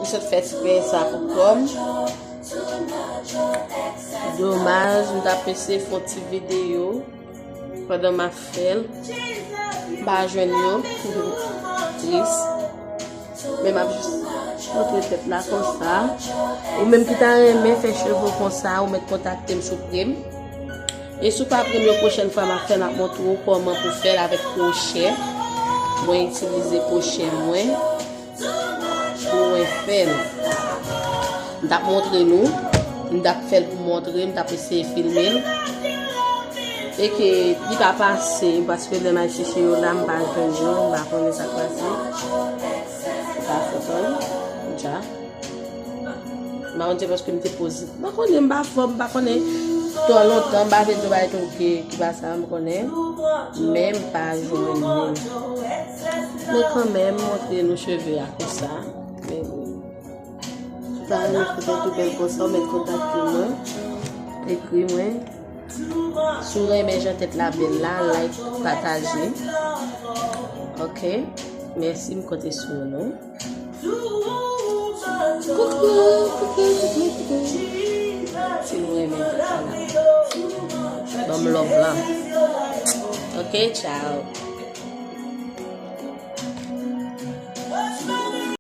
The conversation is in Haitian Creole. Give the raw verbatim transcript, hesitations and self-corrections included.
M sot fè ti penyen sa pou kò m. Domaj, m t ap eseye fè yon ti videyo pandan m ap fè l. M pa jwenn yo. Tris. Men m ap jis montre tèt la konsa. Ou menm ki ta renmen fè cheve w konsa, ou mèt kontakte m sou Prem. E si w pa Prem, yon pwochèn fwa m ap fè, m ap montre w kòman pou fè l avèk kwochè. Mwen itilize kwochè mwen pou mwen fè l. M t ap montre nou. M t ap fè l pou montre, m t ap eseye filme l. E ke li pa pase, paske lè m al chèche yo la, m pa jwenn yo, m pa konnen sa k pase. Sa fè kòm, dja. M pa konn se paske m te poze. M pa konnen, m pa fò, m pa konnen. Twò lontan, m pa vle di w bagay tou ki, ki pa sa, m konnen. Men m pa jwenn li. Men kanmenm, montre nou cheve a konsa. Men wi. Si w ta renmen foto tou bèl konsa, ou mèt kontakte mwen. Ekri mwen. Si w renmen jan tèt la bèl la, like, pataje. Ok. Mèsi, m konte sou nou. Koukou, koukou, koukou, koukou. Si nou renmen tèt la. Ban m love la. Ok, ciao.